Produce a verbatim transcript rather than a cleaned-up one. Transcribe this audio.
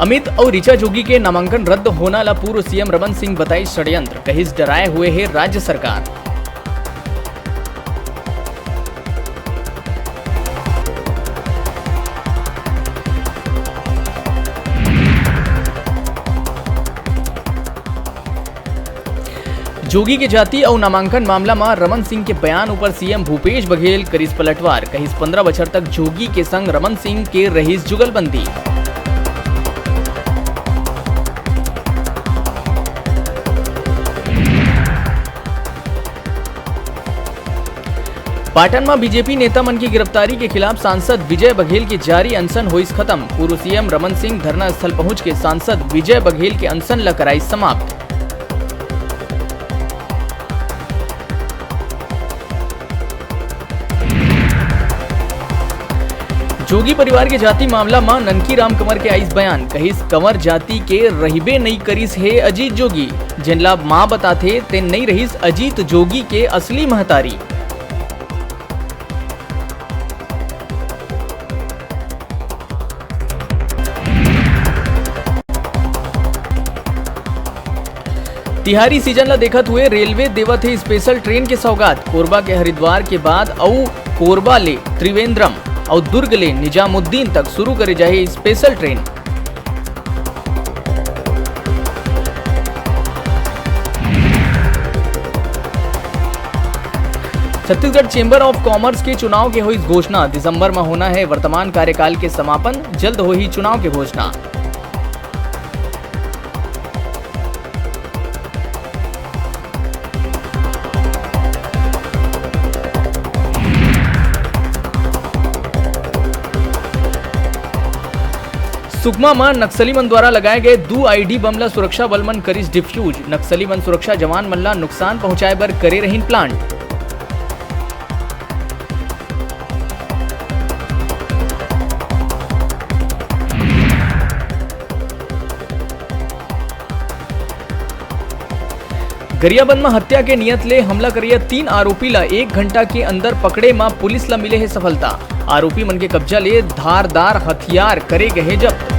अमित अउ ऋचा जोगी के नामांकन रद्द होना ला पूर्व सीएम रमन सिंह बताइस षड्यंत्र, कहिस डराए हुए हे राज्य सरकार। जोगी के जाति अउ नामांकन मामला म रमन सिंह के बयान ऊपर सीएम भूपेश बघेल करिस पलटवार, कहिस पंद्रह बछर तक जोगी के संग रमन सिंह के रहिस जुगलबंदी। पाटन म बीजेपी नेता मन की गिरफ्तारी के खिलाफ सांसद विजय बघेल के जारी अनशन होइस खत्म। पूर्व सीएम रमन सिंह धरना स्थल पहुंच के सांसद विजय बघेल के अनशन ल कराइस समाप्त। जोगी परिवार के जाति मामला म ननकी राम कंवर के आइस बयान, कहिस कंवर जाति के रहिबे नइ करिस हे अजीत जोगी, जेन ला मां बताथे तेन नइ रहिस अजीत जोगी के असली महतारी। तिहारी सीजन ला देखत हुए रेलवे देवत हे स्पेशल ट्रेन के सौगात। कोरबा के हरिद्वार के बाद अउ कोरबा ले त्रिवेंद्रम अउ दुर्ग ले निजामुद्दीन तक शुरू करे जाही special train. Chhattisgarh chamber of commerce के चुनाव के होइस घोषणा, दिसंबर म होना हे वर्तमान कार्यकाल के समापन, जल्द होही चुनाव के घोषणा। सुकमा म नक्सली मन द्वारा लगाए गए दू आईडी बम ल सुरक्षा बल मन करिस डिफ्यूज। नक्सली मन सुरक्षा जवान मन ल नुकसान पहुंचाए बर करे रहिन प्लांट। गरियाबंद म हत्या के नियत ले हमला करइया तीन आरोपी ला एक घंटा के अंदर पकड़े म पुलिस ला मिले हे सफलता। आरोपी मन के कब्जा ले धारदार हथियार करे गए हे जब्त।